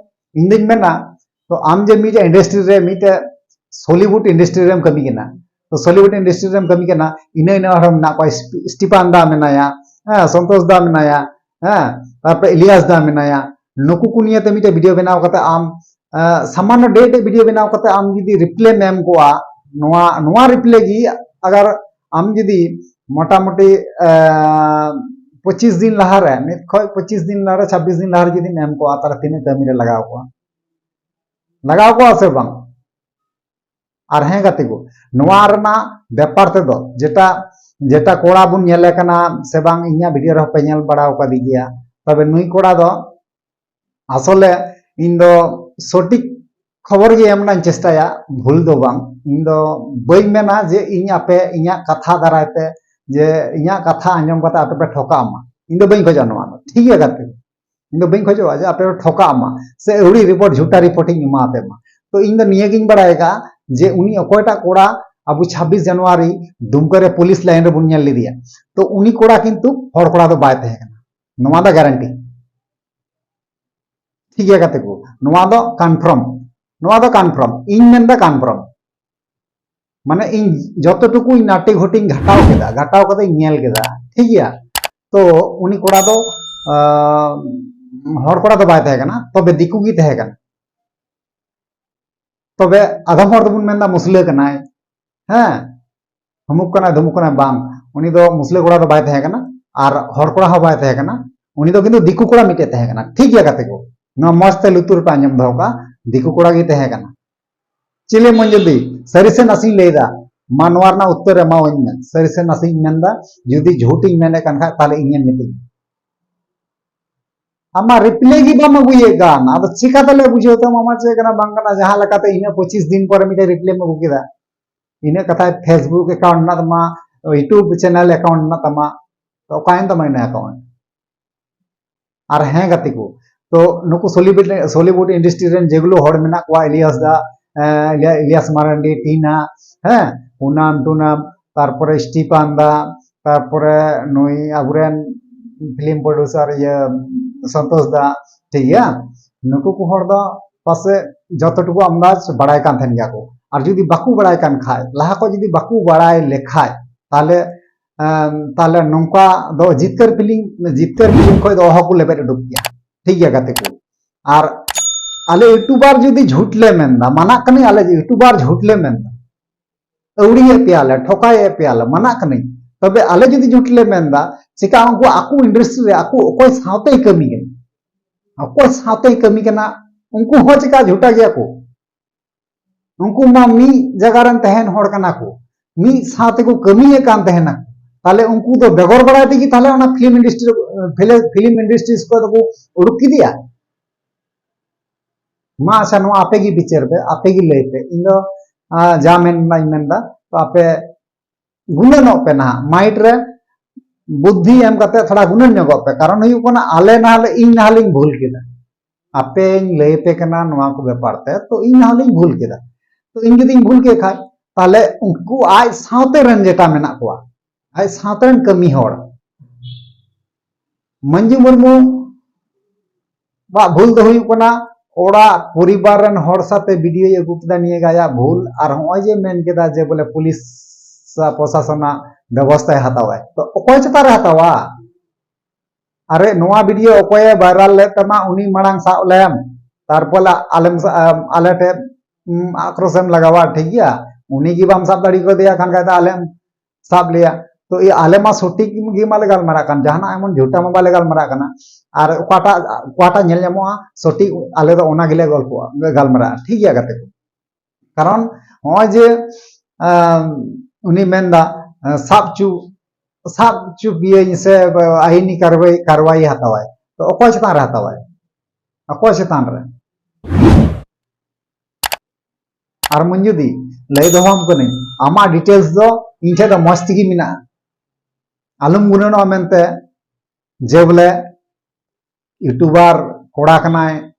ᱤᱧ ᱫᱩᱧ ᱢᱮᱱᱟ, ᱛᱚ ᱟᱢ ᱡᱮ ᱢᱤᱫᱴᱮᱡ industry ᱨᱮ, ᱢᱤᱫᱴᱮᱡ Sollywood industry ᱨᱮᱢ ᱠᱟᱹᱢᱤ ᱠᱟᱱᱟ, ᱛᱚ Sollywood industry ᱨᱮᱢ ᱠᱟᱹᱢᱤ ᱠᱟᱱᱟ, ᱤᱱᱟᱹ ᱤᱱᱟᱹ ᱦᱚᱲ ᱢᱮᱱᱟᱜ ᱠᱚᱣᱟ, ᱥᱴᱤ-, ᱥᱴᱤᱯᱟᱱ ᱫᱟ ᱢᱮᱱᱟᱭᱟ, ᱦᱮᱸ, ᱥᱚᱱᱛᱳᱥ ᱫᱟ ᱢᱮᱱᱟᱭᱟ, ᱦᱮᱸ, ᱛᱟᱨᱯᱚᱨᱮ ᱤᱞᱤᱭᱟᱥ ᱫᱟ ᱢᱮᱱᱟᱭᱟ, ᱱᱩᱠᱩ ᱠᱚ ᱱᱤᱭᱮᱛᱮ ᱢᱤᱫᱴᱮᱡ video ᱵᱮᱱᱟᱣ ᱠᱟᱛᱮ ᱟᱢ ᱥᱟᱢᱟᱱᱱᱚ ᱰᱮ ᱰᱮ ᱵᱷᱤᱰᱤᱭᱳ ᱵᱮᱱᱟᱣ ᱠᱟᱛᱮ ᱟᱢ ᱡᱩᱫᱤ ᱨᱤᱯᱞᱟᱭ ᱮᱢ ᱠᱚᱣᱟ, ᱱᱚᱣᱟ ᱱᱚᱣᱟ ᱨᱤᱯᱞᱟᱭ ᱜᱮ ᱟᱜᱟᱨ ᱟᱢ ᱡᱩᱫᱤ ᱢᱚᱴᱟᱢᱩᱴᱤ ᱯᱚᱸᱪᱤᱥ ᱫᱤᱱ ᱞᱟᱦᱟᱨᱮ, ᱢᱤᱫ ᱠᱷᱚᱡ ᱯᱚᱸᱪᱤᱥ ᱫᱤᱱ ᱞᱟᱦᱟᱨᱮ, ᱪᱷᱟᱵᱵᱤᱥ ᱫᱤᱱ ᱞᱟᱦᱟᱨᱮ ᱡᱩᱫᱤᱢ ᱮᱢ ᱠᱚᱣᱟ, ᱛᱟᱦᱚᱞᱮ ᱛᱤᱱᱟᱹᱜ ᱠᱟᱹᱢᱤ ᱨᱮ ᱞᱟᱜᱟᱣ ᱠᱚᱣᱟ? ᱞᱟᱜᱟᱣ ᱠᱚᱣᱟ ᱥᱮ ᱵᱟᱝ? ᱟᱨ ᱦᱮᱸ ᱜᱟᱛᱮ ᱠᱚ, ᱱᱚᱣᱟ ᱨᱮᱱᱟᱜ ᱵᱮᱯᱟᱨ ᱛᱮᱫᱚ ᱡᱮᱴᱟ ᱡᱮᱴᱟ ᱠᱚᱲᱟ ᱵᱚᱱ ᱧᱮᱞᱮ ᱠᱟᱱᱟ ᱥᱮ ᱵᱟᱝ, ᱤᱧᱟᱹᱜ ᱵᱷᱤᱰᱤᱭᱳ ᱨᱮᱦᱚᱸ ᱯᱮ ᱧᱮᱞ ᱵᱟᱲᱟ ᱟᱠᱟᱫᱮ ᱜᱮᱭᱟ᱾ ᱛᱚᱵᱮ ᱱᱩᱭ ᱠᱚᱲᱟ ᱫᱚ ᱟᱥᱚᱞᱮ ᱤᱧ ᱫᱚ ᱥᱚᱴᱷᱤᱠ ᱠᱷᱚᱵᱚᱨ ᱜᱮ ᱮᱢ ᱨᱮᱱᱟᱜ ᱤᱧ ᱪᱮᱥᱴᱟᱭᱟ, ᱵᱷᱩᱞ ᱫᱚ ᱵᱟᱝ᱾ ᱤᱧ ᱫᱚ ᱵᱟᱹᱧ ᱢᱮᱱᱟ ᱡᱮ ᱤᱧ ᱟᱯᱮ ᱤᱧᱟᱹᱜ ᱠᱟᱛᱷᱟ ᱫᱟᱨᱟᱭ ᱛᱮ, ᱡᱮ ᱤᱧᱟᱹᱜ ᱠᱟᱛᱷᱟ ᱟᱸᱡᱚᱢ ᱠᱟᱛᱮ ᱟᱯᱮ ᱯᱮ ᱴᱷᱚᱠᱟᱜ ᱢᱟ, ᱤᱧ ᱫᱚ ᱵᱟᱹᱧ ᱠᱷᱚᱡᱚᱜᱼᱟ ᱱᱚᱣᱟ ᱫᱚ, ᱴᱷᱤᱠ ᱜᱮᱭᱟ ᱜᱟᱛᱮ? ᱤᱧ ᱫᱚ ᱵᱟᱹᱧ ᱠᱷᱚᱡᱚᱜᱼᱟ ᱡᱮ ᱟᱯᱮ ᱯᱮ ᱴᱷᱚᱠᱟᱜ ᱢᱟ ᱥᱮ ᱟᱹᱣᱲᱤ ᱨᱤᱯᱳᱨᱴ, ᱡᱷᱩᱴᱟ ᱨᱤᱯᱳᱨᱴ ᱤᱧ ᱮᱢᱟ ᱟᱯᱮ ᱢᱟ᱾ ᱛᱚ ᱤᱧ ᱫᱚ ᱱᱤᱭᱟᱹ ᱜᱤᱧ ᱵᱟᱲᱟᱭ ᱟᱠᱟᱫᱼᱟ ᱡᱮ ᱩᱱᱤ ᱚᱠᱚᱭᱴᱟᱜ ᱠᱚᱲᱟ ᱟᱵᱚ ᱪᱷᱟᱵᱵᱤᱥ ᱡᱟᱱᱩᱣᱟᱨᱤ ᱫᱩᱢᱠᱟ ᱨᱮ ᱯᱩᱞᱤᱥ ᱞᱟᱭᱤᱱ ᱨᱮᱵᱚᱱ ᱧᱮᱞ ᱞᱮᱫᱮᱭᱟ, ᱛᱚ ᱩᱱᱤ ᱠᱚᱲᱟ ᱠᱤᱱᱛᱩ ᱦᱚᱲ ᱠᱚᱲᱟ ᱫᱚ ᱵᱟᱭ ᱛᱟᱦᱮᱸ ᱠᱟᱱᱟ, ᱱᱚᱣᱟ ᱫᱚ ᱜᱟᱨᱮᱱᱴᱤ᱾ ᱴᱷᱤᱠ ᱜᱮᱭᱟ ᱜᱟᱛᱮ ᱠᱚ, ᱱᱚᱣᱟ ᱫᱚ ᱠᱚᱱᱯᱷᱟᱨᱢ, ᱱᱚᱣᱟ ᱫᱚ ᱠᱚᱱᱯᱷᱟᱨᱢ, ᱤᱧ ᱢᱮᱱᱫᱟ ᱠᱚᱱᱯᱷᱟᱨᱢ᱾ ᱢᱟᱱᱮ ᱤᱧ ᱡᱚᱛᱚ ᱴᱩᱠᱩᱧ ᱱᱟᱴᱤ ᱜᱷᱩᱴᱤᱧ ᱜᱷᱟᱴᱟᱣ ᱠᱮᱫᱟ, ᱜᱷᱟᱴᱟᱣ ᱠᱟᱛᱮᱧ ᱧᱮᱞ ᱠᱮᱫᱟ, ᱴᱷᱤᱠ ᱜᱮᱭᱟ? ᱛᱚ ᱩᱱᱤ ᱠᱚᱲᱟ ᱫᱚ ᱟᱸ, ᱦᱚᱲ ᱠᱚᱲᱟ ᱫᱚ ᱵᱟᱭ ᱛᱟᱦᱮᱸ ᱠᱟᱱᱟ, ᱛᱚᱵᱮ ᱫᱤᱠᱩ ᱜᱮ ᱛᱟᱦᱮᱸ ᱠᱟᱱᱟ᱾ ᱛᱚᱵᱮ ᱟᱫᱚᱢ ᱦᱚᱲ ᱫᱚᱵᱚᱱ ᱢᱮᱱᱫᱟ ᱢᱩᱥᱞᱟᱹ ᱠᱟᱱᱟᱭ, ᱦᱮᱸ, ᱦᱩᱢᱩᱠ ᱠᱟᱱᱟᱭ ᱫᱷᱩᱢᱩᱠ ᱠᱟᱱᱟᱭ, ᱵᱟᱝ, ᱩᱱᱤ ᱫᱚ ᱢᱩᱥᱞᱟᱹ ᱠᱚᱲᱟ ᱫᱚ ᱵᱟᱭ ᱛᱟᱦᱮᱸ ᱠᱟᱱᱟ ᱟᱨ ᱦᱚᱲ ᱠᱚᱲᱟ ᱦᱚᱸ ᱵᱟᱭ ᱛᱟᱦᱮᱸ ᱠᱟᱱᱟ, ᱩᱱᱤ ᱫᱚ ᱠᱤᱱᱛᱩ ᱫᱤᱠᱩ ᱠᱚᱲᱟ ᱢᱤᱫᱴᱮᱡ ᱛᱟᱦᱮᱸ ᱠᱟᱱᱟ᱾ ᱴᱷᱤᱠ ᱜᱮᱭᱟ ᱜᱟᱛᱮ ᱠᱚ, ᱱᱚᱣᱟ ᱢᱚᱸᱡᱽ ᱛᱮ ᱞᱩᱛᱩᱨ ᱯᱮ ᱟᱸᱡᱚᱢ ᱫᱚᱦᱚ ᱠᱟᱜᱼᱟ, ᱫᱤᱠᱩ ᱠᱚᱲᱟ ᱜᱮ ᱛᱟᱦᱮᱸ ᱠᱟᱱᱟ᱾ ᱪᱤᱞᱤ ᱢᱚᱧᱡᱩᱞᱤ, ᱥᱟᱹᱨᱤ ᱥᱮ ᱱᱟᱥᱮᱧ ᱞᱟᱹᱭᱫᱟ? ᱢᱟ ᱱᱚᱣᱟ ᱨᱮᱱᱟᱜ ᱩᱛᱛᱚᱨ ᱮᱢᱟᱣᱟᱹᱧ ᱢᱮ᱾ ᱥᱟᱹᱨᱤ ᱥᱮ ᱱᱟᱥᱮᱧ ᱢᱮᱱᱫᱟ? ᱡᱩᱫᱤ ᱡᱷᱩᱴ ᱤᱧ ᱢᱮᱱᱮᱫ ᱠᱟᱱ ᱠᱷᱟᱡ ᱛᱟᱦᱞᱮ ᱤᱧᱮᱢ ᱢᱤᱛᱟᱹᱧᱟ᱾ ᱟᱢᱟᱜ ᱨᱤᱯᱞᱟᱭ ᱜᱮ ᱵᱟᱢ ᱟᱹᱜᱩᱭᱮᱫ ᱠᱟᱱ, ᱟᱫᱚ ᱪᱤᱠᱟᱛᱮᱞᱮ ᱵᱩᱡᱷᱟᱹᱣ ᱛᱟᱢᱟ ᱟᱢᱟᱜ ᱪᱮᱫ ᱠᱟᱱᱟ ᱵᱟᱝ ᱠᱟᱱᱟ? ᱡᱟᱦᱟᱸ ᱞᱮᱠᱟᱛᱮ ᱤᱱᱟᱹ ᱯᱚᱸᱪᱤᱥ ᱫᱤᱱ ᱯᱚᱨᱮ ᱢᱤᱫᱴᱮᱱ ᱨᱤᱯᱞᱟᱭ ᱮᱢ ᱟᱹᱜᱩ ᱠᱮᱫᱟ, ᱤᱱᱟᱹ ᱠᱟᱛᱷᱟᱭ Facebook account ᱢᱮᱱᱟᱜ ᱛᱟᱢᱟ, YouTube channel account ᱢᱮᱱᱟᱜ ᱛᱟᱢᱟ, ᱛᱚ ᱚᱠᱟᱭᱮᱱ ᱛᱟᱢᱟ ᱤᱱᱟᱹ account? ᱟᱨ ᱦᱮᱸ ᱜᱟᱛᱮ ᱠᱚ, ᱛᱚ ᱱᱩᱠᱩ ᱥᱚᱞᱤᱣᱩᱰ, ᱥᱚᱞᱤᱣᱩᱰ ᱤᱱᱰᱟᱥᱴᱨᱤ ᱨᱮᱱ ᱡᱮᱜᱩᱞᱳ ᱦᱚᱲ ᱢᱮᱱᱟᱜ ᱠᱚᱣᱟ, ᱤᱞᱤᱭᱟᱥ ᱫᱟ, ᱮᱸ, ᱤᱞᱤᱭᱟ-, ᱤᱞᱤᱭᱟᱥ ᱢᱟᱨᱟᱱᱰᱤ, ᱴᱤᱱᱟ, ᱦᱮᱸ, ᱯᱩᱱᱟᱢ ᱴᱩᱱᱟᱢ, ᱛᱟᱨᱯᱚᱨᱮ ᱥᱴᱤᱯᱟᱱ ᱫᱟ, ᱛᱟᱨᱯᱚᱨᱮ ᱱᱩᱭ ᱟᱵᱚᱨᱮᱱ ᱯᱷᱤᱞᱢ ᱯᱨᱚᱰᱩᱥᱟᱨ ᱤᱭᱟᱹ ᱥᱚᱱᱛᱳᱥ ᱫᱟ, ᱴᱷᱤᱠ ᱜᱮᱭᱟ? ᱱᱩᱠᱩ ᱠᱚ ᱦᱚᱲ ᱫᱚ ᱯᱟᱥᱮ ᱡᱚᱛᱚ ᱴᱩᱠᱩ ᱟᱢᱫᱟᱡᱽ ᱵᱟᱲᱟᱭ ᱠᱟᱱ ᱛᱟᱦᱮᱱ ᱜᱮᱭᱟ ᱠᱚ, ᱟᱨ ᱡᱩᱫᱤ ᱵᱟᱠᱚ ᱵᱟᱲᱟᱭ ᱠᱟᱱ ᱠᱷᱟᱡ, ᱞᱟᱦᱟ ᱠᱷᱚᱡ ᱡᱩᱫᱤ ᱵᱟᱠᱚ ᱵᱟᱲᱟᱭ ᱞᱮᱠᱷᱟᱡ, ᱛᱟᱦᱞᱮ ᱮᱢ, ᱛᱟᱦᱞᱮ ᱱᱚᱝᱠᱟ ᱫᱚ ᱡᱤᱛᱠᱟᱹᱨ ᱯᱷᱤᱞᱤᱢ, ᱡᱤᱛᱠᱟᱹᱨ ᱯᱷᱤᱞᱤᱢ ᱠᱷᱚᱡ ᱫᱚ ᱚᱦᱚ ᱠᱚ ᱞᱮᱵᱮᱫ ᱩᱰᱩᱠ ᱠᱮᱭᱟ᱾ ᱴᱷᱤᱠ ᱜᱮᱭᱟ ᱜᱟᱛᱮ ᱠᱚ? ᱟᱨ ᱟᱞᱮ YouTuber ᱡᱩᱫᱤ ᱡᱷᱩᱴ ᱞᱮ ᱢᱮᱱᱫᱟ, ᱢᱟᱱᱟᱜ ᱠᱟᱹᱱᱟᱹᱧ, ᱟᱞᱮ YouTuber ᱡᱷᱩᱴ ᱞᱮ ᱢᱮᱱᱫᱟ, ᱟᱹᱣᱲᱤᱭᱮᱫ ᱯᱮᱭᱟᱞᱮ, ᱴᱷᱚᱠᱟᱭᱮᱫ ᱯᱮᱭᱟᱞᱮ, ᱢᱟᱱᱟᱜ ᱠᱟᱹᱱᱟᱹᱧ᱾ ᱛᱚᱵᱮ ᱟᱞᱮ ᱡᱩᱫᱤ ᱡᱷᱩᱴ ᱞᱮ ᱢᱮᱱᱫᱟ, ᱪᱮᱠᱟ ᱩᱱᱠᱩ ᱟᱠᱚ industry ᱨᱮ ᱟᱠᱚ ᱚᱠᱚᱭ ᱥᱟᱶᱛᱮᱭ ᱠᱟᱹᱢᱤ ᱠᱟᱱᱟ, ᱚᱠᱚᱭ ᱥᱟᱶᱛᱮᱭ ᱠᱟᱹᱢᱤ ᱠᱟᱱᱟ, ᱩᱱᱠᱩ ᱦᱚᱸ ᱪᱮᱠᱟ ᱡᱷᱩᱴᱟ ᱜᱮᱭᱟ ᱠᱚ? ᱩᱱᱠᱩ ᱢᱟ ᱢᱤᱫ ᱡᱟᱭᱜᱟ ᱨᱮᱱ ᱛᱟᱦᱮᱱ ᱦᱚᱲ ᱠᱟᱱᱟ ᱠᱚ, ᱢᱤᱫ ᱥᱟᱶ ᱛᱮᱠᱚ ᱠᱟᱹᱢᱤᱭᱮᱫ ᱠᱟᱱ ᱛᱟᱦᱮᱱᱟ᱾ ᱛᱟᱦᱞᱮ ᱩᱱᱠᱩ ᱫᱚ ᱵᱮᱜᱚᱨ ᱵᱟᱲᱟᱭ ᱛᱮᱜᱮ ᱛᱟᱦᱞᱮ ᱚᱱᱟ film industry, film industries ᱠᱚ ᱫᱚᱠᱚ ᱩᱰᱩᱠ ᱠᱮᱫᱮᱭᱟ? ᱢᱟ ᱟᱪᱪᱷᱟ, ᱱᱚᱣᱟ ᱟᱯᱮ ᱜᱮ ᱵᱤᱪᱟᱹᱨ ᱯᱮ, ᱟᱯᱮ ᱜᱮ ᱞᱟᱹᱭ ᱯᱮ᱾ ᱤᱧ ᱫᱚ, ᱟᱸ, ᱡᱟ ᱢᱮᱱ ᱨᱮᱱᱟᱜ ᱤᱧ ᱢᱮᱱᱫᱟ, ᱛᱚ ᱟᱯᱮ ᱜᱩᱱᱟᱹᱱᱚᱜ ᱯᱮ ᱱᱟᱦᱟᱜ, mind ᱨᱮ ᱵᱩᱫᱽᱫᱷᱤ ᱮᱢ ᱠᱟᱛᱮ ᱛᱷᱚᱲᱟ ᱜᱩᱱᱟᱹᱱ ᱧᱚᱜᱚᱜ ᱯᱮ᱾ ᱠᱟᱨᱚᱱ ᱦᱩᱭᱩᱜ ᱠᱟᱱᱟ, ᱟᱞᱮ ᱱᱟᱦᱟᱜ ᱞᱮ, ᱤᱧ ᱱᱟᱦᱟᱜ ᱞᱤᱧ ᱵᱷᱩᱞ ᱠᱮᱫᱟ, ᱟᱯᱮᱧ ᱞᱟᱹᱭ ᱟᱯᱮ ᱠᱟᱱᱟ ᱱᱚᱣᱟ ᱠᱚ ᱵᱮᱯᱟᱨ ᱛᱮ, ᱛᱚ ᱤᱧ ᱱᱟᱦᱟᱜ ᱞᱤᱧ ᱵᱷᱩᱞ ᱠᱮᱫᱟ᱾ ᱛᱚ ᱤᱧ ᱡᱩᱫᱤᱧ ᱵᱷᱩᱞ ᱠᱮᱫ ᱠᱷᱟᱡ, ᱛᱟᱦᱞᱮ ᱩᱱᱠᱩ ᱟᱡ ᱥᱟᱶᱛᱮ ᱨᱮᱱ ᱡᱮᱴᱟ ᱢᱮᱱᱟᱜ ᱠᱚᱣᱟ, ᱟᱡ ᱥᱟᱶᱛᱮ ᱨᱮᱱ ᱠᱟᱹᱢᱤ ᱦᱚᱲ, ᱢᱟᱹᱱᱡᱩ ᱢᱩᱨᱢᱩ ᱵᱟᱜ ᱵᱷᱩᱞ ᱫᱚ ᱦᱩᱭᱩᱜ ᱠᱟᱱᱟ, ᱚᱲᱟᱜ ᱯᱚᱨᱤᱵᱟᱨ ᱨᱮᱱ ᱦᱚᱲ ᱥᱟᱶᱛᱮ video ᱟᱹᱜᱩ ᱠᱮᱫᱟ, ᱱᱤᱭᱟᱹ ᱜᱮ ᱟᱭᱟᱜ ᱵᱷᱩᱞ᱾ ᱟᱨ ᱦᱚᱸᱜᱼᱚᱭ ᱡᱮ ᱢᱮᱱ ᱠᱮᱫᱟ ᱡᱮ ᱵᱚᱞᱮ ᱯᱩᱞᱤᱥ ᱥᱟ-, ᱯᱨᱚᱥᱟᱥᱚᱱᱟᱜ ᱵᱮᱵᱚᱥᱛᱷᱟᱭ ᱦᱟᱛᱟᱣᱟᱭ, ᱛᱚ ᱚᱠᱚᱭ ᱪᱮᱛᱟᱱ ᱨᱮ ᱦᱟᱛᱟᱣᱟ? ᱟᱨᱮ, ᱱᱚᱣᱟ video ᱚᱠᱚᱭᱮ viral ᱞᱮᱫ ᱛᱟᱢᱟ, ᱩᱱᱤ ᱢᱟᱲᱟᱝ ᱥᱟᱵ ᱞᱮᱢ, ᱛᱟᱨᱯᱚᱨ ᱟᱞᱮᱢ ᱥᱟ-, ᱟᱞᱮ ᱴᱷᱮᱱ, ᱩᱢ, ᱟᱠᱨᱳᱥ ᱮᱢ ᱞᱟᱜᱟᱣᱟ, ᱴᱷᱤᱠ ᱜᱮᱭᱟ? ᱩᱱᱤ ᱜᱮ ᱵᱟᱢ ᱥᱟᱵ ᱫᱟᱲᱮ ᱠᱟᱫᱮᱭᱟ, ᱠᱷᱟᱱ ᱠᱷᱟᱡ ᱫᱚ ᱟᱞᱮᱢ ᱥᱟᱵ ᱞᱮᱭᱟ᱾ ᱛᱚ ᱤᱭᱟᱹ, ᱟᱞᱮ ᱢᱟ ᱥᱚᱴᱷᱤᱠ ᱜᱮ ᱢᱟᱞᱮ ᱜᱟᱞᱢᱟᱨᱟᱜ ᱠᱟᱱ, ᱡᱟᱦᱟᱱᱟᱜ ᱮᱢᱚᱱ ᱡᱷᱩᱴᱟ ᱢᱟ ᱵᱟᱞᱮ ᱜᱟᱞᱢᱟᱨᱟᱜ ᱠᱟᱱᱟ᱾ ᱟᱨ ᱚᱠᱟᱴᱟᱜ, ᱚᱠᱟᱴᱟᱜ ᱧᱮᱞ ᱧᱟᱢᱚᱜᱼᱟ ᱥᱚᱴᱷᱤᱠ, ᱟᱞᱮ ᱫᱚ ᱚᱱᱟ ᱜᱮᱞᱮ ᱜᱚᱞᱯᱚᱜᱼᱟ, ᱜᱟᱞᱢᱟᱨᱟᱜᱼᱟ, ᱴᱷᱤᱠ ᱜᱮᱭᱟ ᱜᱟᱛᱮ ᱠᱚ? ᱠᱟᱨᱚᱱ ᱱᱚᱜᱼᱚᱭ ᱡᱮ, ᱟᱢ, ᱩᱱᱤ ᱢᱮᱱᱫᱟ, ᱟᱸ, ᱥᱟᱵ ᱪᱩ-, ᱥᱟᱵ ᱪᱩᱯ ᱤᱭᱟᱹᱧ ᱥᱮ ᱟᱭᱤᱱᱤ ᱠᱟᱨᱣᱟᱭ, ᱠᱟᱨᱣᱟᱭ ᱦᱟᱛᱟᱣᱟᱭ, ᱛᱚ ᱚᱠᱚᱭ ᱪᱮᱛᱟᱱ ᱨᱮ ᱦᱟᱛᱟᱣᱟᱭ? ᱚᱠᱚᱭ ᱪᱮᱛᱟᱱ ᱨᱮ? ᱟᱨ ᱢᱚᱧᱡᱩᱫᱤ, ᱞᱟᱹᱭ ᱫᱚᱦᱚᱣᱟᱢ ᱠᱟᱹᱱᱟᱹᱧ, ᱟᱢᱟᱜ details ᱫᱚ ᱤᱧ ᱴᱷᱮᱱ ᱫᱚ ᱢᱚᱸᱡᱽ ᱛᱮᱜᱮ ᱢᱮᱱᱟᱜᱼᱟ᱾ ᱟᱞᱚᱢ ᱜᱩᱱᱟᱹᱱᱚᱜᱼᱟ ᱢᱮᱱᱛᱮ ᱡᱮ ᱵᱚᱞᱮ YouTuber ᱠᱚᱲᱟ ᱠᱟᱱᱟᱭ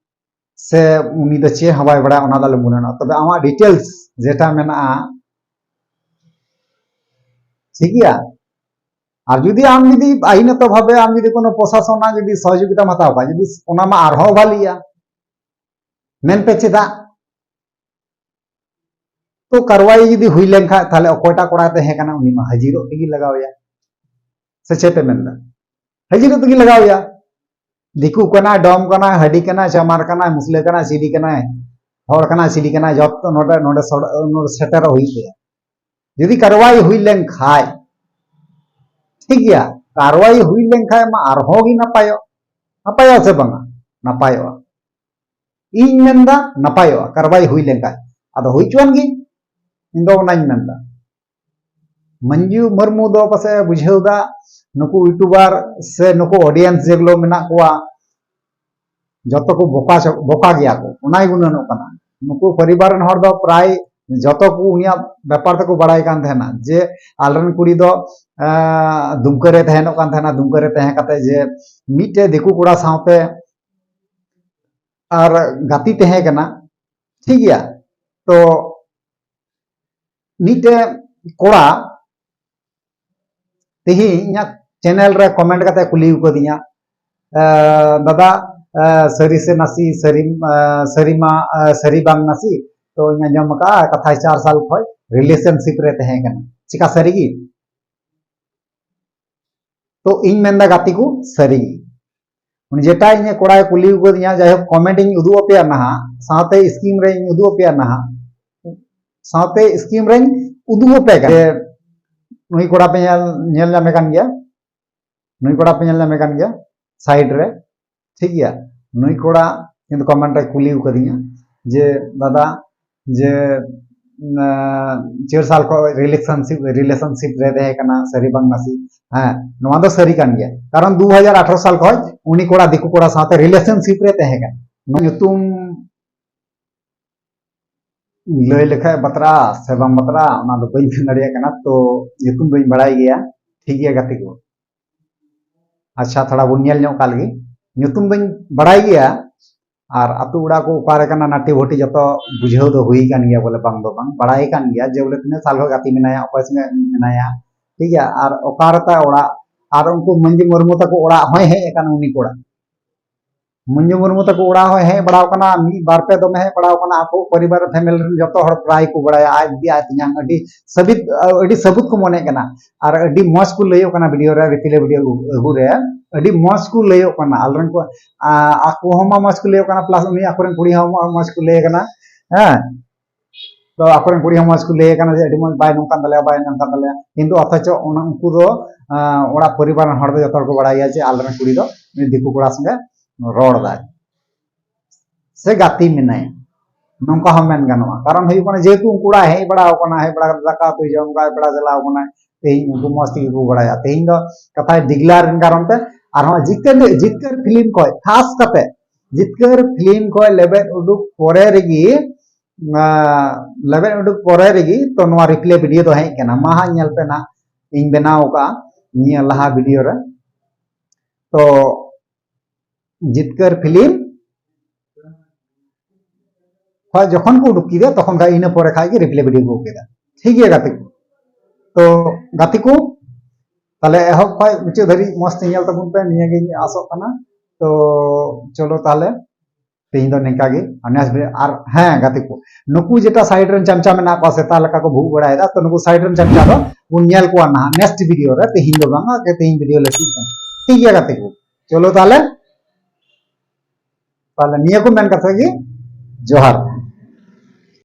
ᱥᱮ ᱩᱱᱤ ᱫᱚ ᱪᱮᱫ ᱦᱚᱸ ᱵᱟᱭ ᱵᱟᱲᱟᱭᱟ, ᱚᱱᱟ ᱫᱚ ᱟᱞᱚᱢ ᱜᱩᱱᱟᱹᱱᱚᱜᱼᱟ᱾ ᱛᱚᱵᱮ ᱟᱢᱟᱜ details ᱡᱮᱴᱟ ᱢᱮᱱᱟᱜᱼᱟ, ᱴᱷᱤᱠ ᱜᱮᱭᱟ? ᱟᱨ ᱡᱩᱫᱤ ᱟᱢ ᱡᱩᱫᱤ ᱟᱭᱤᱱᱚᱛᱚ ᱵᱷᱟᱵᱮ ᱟᱢ ᱡᱩᱫᱤ ᱠᱳᱱᱳ ᱯᱨᱚᱥᱟᱥᱚᱱ ᱨᱮᱱᱟᱜ ᱡᱩᱫᱤ ᱥᱚᱦᱚᱡᱳᱜᱤᱛᱟᱢ ᱦᱟᱛᱟᱣ ᱠᱷᱟᱱ, ᱡᱩᱫᱤ ᱚᱱᱟ ᱢᱟ ᱟᱨᱦᱚᱸ ᱵᱷᱟᱞᱤᱜᱼᱟ᱾ ᱢᱮᱱᱯᱮ ᱪᱮᱫᱟᱜ? ᱛᱚ ᱠᱟᱨᱣᱟᱭ ᱡᱩᱫᱤ ᱦᱩᱭ ᱞᱮᱱᱠᱷᱟᱱ, ᱛᱟᱦᱞᱮ ᱚᱠᱚᱭᱴᱟᱜ ᱠᱚᱲᱟᱭ ᱛᱟᱦᱮᱸ ᱠᱟᱱᱟ, ᱩᱱᱤ ᱢᱟ ᱦᱟᱹᱡᱤᱨᱚᱜ ᱛᱮᱜᱮ ᱞᱟᱜᱟᱣ ᱮᱭᱟ᱾ ᱥᱮ ᱪᱮᱫ ᱯᱮ ᱢᱮᱱᱫᱟ? ᱦᱟᱹᱡᱤᱨᱚᱜ ᱛᱮᱜᱮ ᱞᱟᱜᱟᱣ ᱮᱭᱟ᱾ ᱫᱤᱠᱩ ᱠᱟᱱᱟᱭ, ᱰᱚᱢ ᱠᱟᱱᱟᱭ, ᱦᱟᱹᱰᱤ ᱠᱟᱱᱟᱭ, ᱪᱟᱢᱟᱨ ᱠᱟᱱᱟᱭ, ᱢᱩᱥᱞᱟᱹ ᱠᱟᱱᱟᱭ, ᱪᱤᱞᱤ ᱠᱟᱱᱟᱭ, ᱦᱚᱲ ᱠᱟᱱᱟᱭ, ᱪᱤᱞᱤ ᱠᱟᱱᱟᱭ, ᱡᱚᱛᱚ ᱱᱚᱰᱮ, ᱱᱚᱰᱮ ᱥᱚᱲ-, ᱱᱚᱰᱮ ᱥᱮᱴᱮᱨᱚᱜ ᱦᱩᱭᱩᱜ ᱛᱟᱭᱟ᱾ ᱡᱩᱫᱤ ᱠᱟᱨᱣᱟᱭ ᱦᱩᱭ ᱞᱮᱱ ᱠᱷᱟᱡ, ᱴᱷᱤᱠ ᱜᱮᱭᱟ, ᱠᱟᱨᱣᱟᱭ ᱦᱩᱭ ᱞᱮᱱ ᱠᱷᱟᱡ ᱢᱟ ᱟᱨᱦᱚᱸ ᱜᱮ ᱱᱟᱯᱟᱭᱚᱜ᱾ ᱱᱟᱯᱟᱭᱚᱜᱼᱟ ᱥᱮ ᱵᱟᱝᱟ? ᱱᱟᱯᱟᱭᱚᱜᱼᱟ᱾ ᱤᱧ ᱢᱮᱱᱫᱟ ᱱᱟᱯᱟᱭᱚᱜᱼᱟ, ᱠᱟᱨᱣᱟᱭ ᱦᱩᱭ ᱞᱮᱱ ᱠᱷᱟᱡ᱾ ᱟᱫᱚ ᱦᱩᱭ ᱦᱚᱪᱚᱣᱟᱱ ᱜᱮ, ᱤᱧ ᱫᱚ ᱚᱱᱟᱧ ᱢᱮᱱᱫᱟ᱾ ᱢᱟᱹᱱᱡᱩ ᱢᱩᱨᱢᱩ ᱫᱚ ᱯᱟᱥᱮᱡ ᱮ ᱵᱩᱡᱷᱟᱹᱣ ᱫᱟ, ᱱᱩᱠᱩ YouTuber ᱥᱮ ᱱᱩᱠᱩ audience ᱡᱮᱜᱩᱞᱳ ᱢᱮᱱᱟᱜ ᱠᱚᱣᱟ, ᱡᱚᱛᱚ ᱠᱚ ᱵᱚᱠᱟ ᱪᱟ-, ᱵᱚᱠᱟ ᱜᱮᱭᱟ ᱠᱚ, ᱚᱱᱟᱭ ᱜᱩᱱᱟᱹᱱᱚᱜ ᱠᱟᱱᱟ᱾ ᱱᱩᱠᱩ ᱯᱚᱨᱤᱵᱟᱨ ᱨᱮᱱ ᱦᱚᱲ ᱫᱚ ᱯᱨᱟᱭ ᱡᱚᱛᱚ ᱠᱚ ᱩᱱᱤᱭᱟᱜ ᱵᱮᱯᱟᱨ ᱛᱮᱠᱚ ᱵᱟᱲᱟᱭ ᱠᱟᱱ ᱛᱟᱦᱮᱱᱟ, ᱡᱮ ᱟᱞᱮᱨᱮᱱ ᱠᱩᱲᱤ ᱫᱚ, ᱮᱸ, ᱫᱩᱢᱠᱟᱹ ᱨᱮ ᱛᱟᱦᱮᱱᱚᱜ ᱠᱟᱱ ᱛᱟᱦᱮᱱᱟ, ᱫᱩᱢᱠᱟᱹ ᱨᱮ ᱛᱟᱦᱮᱸ ᱠᱟᱛᱮ ᱡᱮ ᱢᱤᱫᱴᱮᱡ ᱫᱤᱠᱩ ᱠᱚᱲᱟ ᱥᱟᱶᱛᱮ ᱟᱨ ᱜᱟᱛᱮ ᱛᱟᱦᱮᱸ ᱠᱟᱱᱟ, ᱴᱷᱤᱠ ᱜᱮᱭᱟ᱾ ᱛᱚ ᱢᱤᱫᱴᱮᱡ ᱠᱚᱲᱟ ᱛᱮᱦᱮᱧ ᱤᱧᱟᱹᱜ channel ᱨᱮ comment ᱠᱟᱛᱮ ᱠᱩᱞᱤ ᱟᱠᱟᱫᱤᱧᱟ, "ᱮ, ᱫᱟᱫᱟ, ᱮ, ᱥᱟᱹᱨᱤ ᱥᱮ ᱱᱟᱥᱮ, ᱥᱟᱹᱨᱤ, ᱮ, ᱥᱟᱹᱨᱤ ᱢᱟ, ᱮ, ᱥᱟᱹᱨᱤ ᱵᱟᱝ ᱱᱟᱥᱮ, ᱛᱚ ᱤᱧ ᱟᱸᱡᱚᱢ ᱟᱠᱟᱫᱼᱟ ᱠᱟᱛᱷᱟᱭ ᱪᱟᱨ ᱥᱟᱞ ᱠᱷᱚᱡ relationship ᱨᱮ ᱛᱟᱦᱮᱸ ᱠᱟᱱᱟ, ᱪᱮᱠᱟ ᱥᱟᱹᱨᱤ ᱜᱮ?" ᱛᱚ ᱤᱧ ᱢᱮᱱᱫᱟ ᱜᱟᱛᱮ ᱠᱚ, ᱥᱟᱹᱨᱤ ᱜᱮ᱾ ᱩᱱᱤ ᱡᱮᱴᱟ ᱤᱧ ᱠᱚᱲᱟᱭ ᱠᱩᱞᱤ ᱟᱠᱟᱫᱤᱧᱟ, ᱡᱟᱭᱦᱳᱠ comment ᱤᱧ ᱩᱫᱩᱜ ᱟᱯᱮᱭᱟ ᱱᱟᱦᱟᱜ, ᱥᱟᱶᱛᱮ screen ᱨᱮᱧ ᱩᱫᱩᱜ ᱟᱯᱮᱭᱟ ᱱᱟᱦᱟᱜ, ᱥᱟᱶᱛᱮ screen ᱨᱮᱧ ᱩᱫᱩᱜ ᱟᱯᱮ ᱠᱟᱱᱟ᱾ ᱡᱮ ᱱᱩᱭ ᱠᱚᱲᱟ ᱯᱮ ᱧᱮᱞ, ᱧᱮᱞ ᱧᱟᱢᱮ ᱠᱟᱱ ᱜᱮᱭᱟ, ᱱᱩᱭ ᱠᱚᱲᱟ ᱯᱮ ᱧᱮᱞ ᱧᱟᱢᱮ ᱠᱟᱱ ᱜᱮᱭᱟ side ᱨᱮ, ᱴᱷᱤᱠ ᱜᱮᱭᱟ᱾ ᱱᱩᱭ ᱠᱚᱲᱟ ᱠᱤᱱᱛᱩ comment ᱨᱮ ᱠᱩᱞᱤ ᱟᱠᱟᱫᱤᱧᱟ ᱡᱮ, "ᱫᱟᱫᱟ, ᱡᱮ, ᱩᱢ, ᱪᱟᱨ ᱥᱟᱞ ᱠᱷᱚᱱ relationship, relationship ᱨᱮ ᱛᱟᱦᱮᱸ ᱠᱟᱱᱟ, ᱥᱟᱹᱨᱤ ᱵᱟᱝ ᱱᱟᱥᱮ?" ᱦᱮᱸ, ᱱᱚᱣᱟ ᱫᱚ ᱥᱟᱹᱨᱤ ᱠᱟᱱ ᱜᱮᱭᱟ, ᱠᱟᱨᱚᱱ ᱫᱩ ᱦᱟᱡᱟᱨ ᱟᱴᱷᱨᱚ ᱥᱟᱞ ᱠᱷᱚᱱ ᱩᱱᱤ ᱠᱚᱲᱟ ᱫᱤᱠᱩ ᱠᱚᱲᱟ ᱥᱟᱶᱛᱮ relationship ᱨᱮ ᱛᱟᱦᱮᱸ ᱠᱟᱱᱟ᱾ ᱱᱚᱣᱟ ᱧᱩᱛᱩᱢ ᱞᱟᱹᱭ ᱞᱮᱠᱷᱟᱡ ᱵᱟᱛᱨᱟ ᱥᱮ ᱵᱟᱝ ᱵᱟᱛᱨᱟ, ᱚᱱᱟ ᱫᱚ ᱵᱟᱹᱧ ᱢᱮᱱ ᱫᱟᱲᱮᱭᱟᱜ ᱠᱟᱱᱟ᱾ ᱛᱚ ᱧᱩᱛᱩᱢ ᱫᱚᱧ ᱵᱟᱲᱟᱭ ᱜᱮᱭᱟ, ᱴᱷᱤᱠ ᱜᱮᱭᱟ ᱜᱟᱛᱮ ᱠᱚ᱾ ᱟᱪᱪᱷᱟ, ᱛᱷᱚᱲᱟ ᱵᱚᱱ ᱧᱮᱞ ᱧᱚᱜ ᱠᱟᱜ ᱞᱮᱜᱮ᱾ ᱧᱩᱛᱩᱢ ᱫᱚᱧ ᱵᱟᱲᱟᱭ ᱜᱮᱭᱟ, ᱟᱨ ᱟᱹᱛᱩ ᱚᱲᱟᱜ ᱠᱚ ᱚᱠᱟᱨᱮ ᱠᱟᱱᱟ, ᱱᱟᱴᱤ ᱵᱷᱚᱴᱤ ᱡᱚᱛᱚ ᱵᱩᱡᱷᱟᱹᱣ ᱫᱚ ᱦᱩᱭ ᱠᱟᱱ ᱜᱮᱭᱟ, ᱵᱚᱞᱮ ᱵᱟᱝ ᱫᱚ ᱵᱟᱝ, ᱵᱟᱲᱟᱭ ᱠᱟᱱ ᱜᱮᱭᱟ ᱡᱮ ᱵᱚᱞᱮ ᱛᱤᱱᱟᱹᱜ ᱥᱟᱞ ᱠᱷᱚᱱ ᱜᱟᱛᱮ ᱢᱮᱱᱟᱭᱟ, ᱚᱠᱚᱭ ᱥᱚᱸᱜᱮ ᱢᱮᱱᱟᱭᱟ, ᱴᱷᱤᱠ ᱜᱮᱭᱟ, ᱟᱨ ᱚᱠᱟᱨᱮ ᱛᱟᱭ ᱚᱲᱟᱜ, ᱟᱨ ᱩᱱᱠᱩ ᱢᱟᱹᱱᱡᱤ ᱢᱩᱨᱢᱩ ᱛᱟᱠᱚ ᱚᱲᱟᱜ ᱦᱚᱸᱭ ᱦᱮᱡ ᱟᱠᱟᱱᱟ ᱩᱱᱤ ᱠᱚᱲᱟ᱾ ᱢᱚᱧᱡᱩ ᱢᱩᱨᱢᱩ ᱛᱟᱠᱚ ᱚᱲᱟᱜ ᱦᱚᱸ ᱦᱮᱡ ᱵᱟᱲᱟᱣ ᱠᱟᱱᱟ, ᱢᱤᱫ ᱵᱟᱨ ᱯᱮ ᱫᱚᱢᱮ ᱦᱮᱡ ᱵᱟᱲᱟᱣ ᱠᱟᱱᱟ᱾ ᱟᱠᱚ ᱯᱚᱨᱤᱵᱟᱨ ᱯᱷᱮᱢᱮᱞᱤ ᱨᱮᱱ ᱡᱚᱛᱚ ᱦᱚᱲ ᱯᱨᱟᱭ ᱠᱚ ᱵᱟᱲᱟᱭᱟ, ᱟᱡ ᱫᱤᱫᱤ ᱟᱡ ᱛᱮᱧᱟᱝ ᱟᱹᱰᱤ ᱥᱟᱹᱵᱤᱛ, ᱟᱹᱰᱤ ᱥᱟᱹᱵᱩᱛ ᱠᱚ ᱢᱚᱱᱮᱜ ᱠᱟᱱᱟ᱾ ᱟᱨ ᱟᱹᱰᱤ ᱢᱚᱡᱽ ᱠᱚ ᱞᱟᱹᱭᱚᱜ ᱠᱟᱱᱟ ᱵᱷᱤᱰᱤᱭᱳ ᱨᱮ, ᱨᱤᱯᱞᱮ ᱵᱷᱤᱰᱤᱭᱳ ᱟᱹᱜᱩ ᱨᱮ ᱟᱹᱰᱤ ᱢᱚᱡᱽ ᱠᱚ ᱞᱟᱹᱭᱚᱜ ᱠᱟᱱᱟ᱾ ᱟᱞᱮ ᱨᱮᱱ ᱠᱚ, ᱟ, ᱟᱠᱚ ᱦᱚᱸ ᱢᱟ ᱢᱚᱡᱽ ᱠᱚ ᱞᱟᱹᱭᱚᱜ ᱠᱟᱱᱟ, ᱯᱞᱟᱥ ᱩᱱᱤ ᱟᱠᱚᱨᱮᱱ ᱠᱩᱲᱤ ᱦᱚᱸ ᱢᱟ ᱢᱚᱡᱽ ᱠᱚ ᱞᱟᱹᱭ ᱠᱟᱱᱟ᱾ ᱦᱮᱸ, ᱛᱚ ᱟᱠᱚᱨᱮᱱ ᱠᱩᱲᱤ ᱦᱚᱸ ᱢᱚᱡᱽ ᱠᱚ ᱞᱟᱹᱭ ᱠᱟᱱᱟ ᱡᱮ ᱟᱹᱰᱤ ᱢᱚᱡᱽ, ᱵᱟᱭ ᱱᱚᱝᱠᱟᱱ ᱛᱟᱞᱮᱭᱟ, ᱵᱟᱭ ᱱᱚᱝᱠᱟᱱ ᱛᱟᱞᱮᱭᱟ, ᱠᱤᱱᱛᱩ ᱚᱛᱷᱚᱪᱚ ᱚᱱᱟ ᱩᱱᱠᱩ ᱫᱚ, ᱟ, ᱚᱲᱟᱜ ᱯᱚᱨᱤᱵᱟᱨ ᱨᱮᱱ ᱦᱚᱲ ᱫᱚ ᱡᱚᱛᱚ ᱦᱚᱲ ᱠᱚ ᱵᱟᱲᱟᱭ ᱜᱮᱭᱟ ᱡᱮ ᱟᱞᱮᱨᱮᱱ ᱠᱩᱲᱤ ᱫᱚ ᱩᱱᱤ ᱫᱤᱠᱩ ᱠᱚᱲᱟ ᱥᱚᱸᱜᱮ ᱨᱚᱲ ᱫᱟᱭ ᱥᱮ ᱜᱟᱛᱮ ᱢᱮᱱᱟᱭᱟ, ᱱᱚᱝᱠᱟ ᱦᱚᱸ ᱢᱮᱱ ᱜᱟᱱᱚᱜᱼᱟ᱾ ᱠᱟᱨᱚᱱ ᱦᱩᱭᱩᱜ ᱠᱟᱱᱟ, ᱡᱮᱦᱮᱛᱩ ᱩᱱᱠᱩ ᱚᱲᱟᱜ ᱦᱮᱡ ᱵᱟᱲᱟ ᱟᱠᱟᱱᱟ, ᱦᱮᱡ ᱵᱟᱲᱟ ᱠᱟᱛᱮ ᱫᱟᱠᱟ ᱩᱛᱩᱭ ᱡᱚᱢ ᱠᱟᱜ, ᱯᱮᱲᱟ ᱪᱟᱞᱟᱣ ᱟᱠᱟᱱᱟᱭ, ᱛᱮᱦᱮᱧ ᱩᱱᱠᱩ ᱢᱚᱸᱡᱽ ᱛᱮᱜᱮ ᱠᱚ ᱵᱟᱲᱟᱭᱟ᱾ ᱛᱮᱦᱮᱧ ᱫᱚ ᱠᱟᱛᱷᱟᱭ ᱰᱤᱜᱽᱞᱟᱨ ᱮᱱ ᱠᱟᱨᱚᱱ ᱛᱮ, ᱟᱨᱦᱚᱸ ᱡᱤᱛᱠᱟᱹᱨ, ᱡᱤᱛᱠᱟᱹᱨ ᱯᱷᱤᱞᱢ ᱠᱷᱚᱡ, ᱠᱷᱟᱥ ᱠᱟᱛᱮ ᱡᱤᱛᱠᱟᱹᱨ ᱯᱷᱤᱞᱢ ᱠᱷᱚᱡ ᱞᱮᱵᱮᱫ ᱩᱰᱩᱠ ᱯᱚᱨᱮ ᱨᱮᱜᱮ, ᱟ, ᱞᱮᱵᱮᱫ ᱩᱰᱩᱠ ᱯᱚᱨᱮ ᱨᱮᱜᱮ ᱛᱚ ᱱᱚᱣᱟ ᱨᱤᱯᱞᱮ ᱵᱷᱤᱰᱤᱭᱳ ᱫᱚ ᱦᱮᱡ ᱠᱟᱱᱟ᱾ ᱢᱟ ᱦᱟᱸᱜ ᱧᱮᱞ ᱯᱮ ᱱᱟᱦᱟᱜ, ᱤᱧ ᱵᱮᱱᱟᱣ ᱟᱠᱟᱫᱼᱟ ᱱᱤᱭᱟᱹ ᱞᱟᱦᱟ ᱵᱷᱤᱰᱤᱭᱳ ᱨᱮ᱾ ᱛᱚ ᱡᱤᱛᱠᱟᱹᱨ ᱯᱷᱤᱞᱢ ᱠᱷᱚᱡ ᱡᱚᱠᱷᱚᱱ ᱠᱚ ᱩᱰᱩᱠ ᱠᱮᱫᱟ, ᱛᱚᱠᱷᱚᱱ ᱠᱷᱟᱡ ᱤᱱᱟᱹ ᱯᱚᱨᱮ ᱠᱷᱟᱡ ᱜᱮ ᱨᱤᱯᱞᱮ ᱵᱷᱤᱰᱤᱭᱳ ᱠᱚ ᱠᱮᱫᱟ᱾ ᱴᱷᱤᱠ ᱜᱮᱭᱟ ᱜᱟᱛᱮ ᱠᱚ᱾ ᱛᱚ ᱜᱟᱛᱮ ᱠᱚ, ᱛᱟᱦᱞᱮ ᱮᱦᱚᱵ ᱠᱷᱚᱡ ᱢᱩᱪᱟᱹᱫ ᱫᱷᱟᱹᱵᱤᱡ ᱢᱚᱸᱡᱽ ᱛᱮ ᱧᱮᱞ ᱛᱟᱵᱚᱱ ᱯᱮ, ᱱᱤᱭᱟᱹ ᱜᱤᱧ ᱟᱥᱚᱜ ᱠᱟᱱᱟ᱾ ᱛᱚ ᱪᱚᱞᱚ ᱛᱟᱦᱞᱮ ᱛᱮᱦᱮᱧ ᱫᱚ ᱱᱤᱝᱠᱟ ᱜᱮ, ᱟᱨ next video, ᱟᱨ ᱦᱮᱸ ᱜᱟᱛᱮ ᱠᱚ, ᱱᱩᱠᱩ ᱡᱮᱴᱟ ᱥᱟᱭᱤᱰ ᱨᱮᱱ ᱪᱟᱢᱪᱟ ᱢᱮᱱᱟᱜ ᱠᱚᱣᱟ, ᱥᱮᱛᱟ ᱞᱮᱠᱟ ᱠᱚ ᱵᱷᱩᱜ ᱵᱟᱲᱟᱭᱮᱫᱟ, ᱛᱚ ᱱᱩᱠᱩ ᱥᱟᱭᱤᱰ ᱨᱮᱱ ᱪᱟᱢᱪᱟ ᱫᱚ ᱵᱚᱱ ᱧᱮᱞ ᱠᱚᱣᱟ ᱱᱟᱦᱟᱜ ᱱᱮᱠᱥᱴ ᱵᱷᱤᱰᱤᱭᱳ ᱨᱮ᱾ ᱛᱮᱦᱮᱧ ᱫᱚ ᱵᱟᱝᱟ, ᱛᱮᱦᱮᱧ ᱵᱷᱤᱰᱤᱭᱳ ᱞᱮ ᱥᱩᱴ ᱠᱟᱱᱟ᱾ ᱴᱷᱤᱠ ᱜᱮᱭᱟ ᱜᱟᱛᱮ ᱠᱚ, ᱪᱚᱞᱚ ᱛᱟᱦᱞᱮ, ᱛᱟᱦᱞᱮ ᱱᱤᱭᱟᱹ ᱠᱚ ᱢᱮᱱ ᱠᱟᱛᱮ ᱜᱮ ᱡᱚᱦᱟᱨ᱾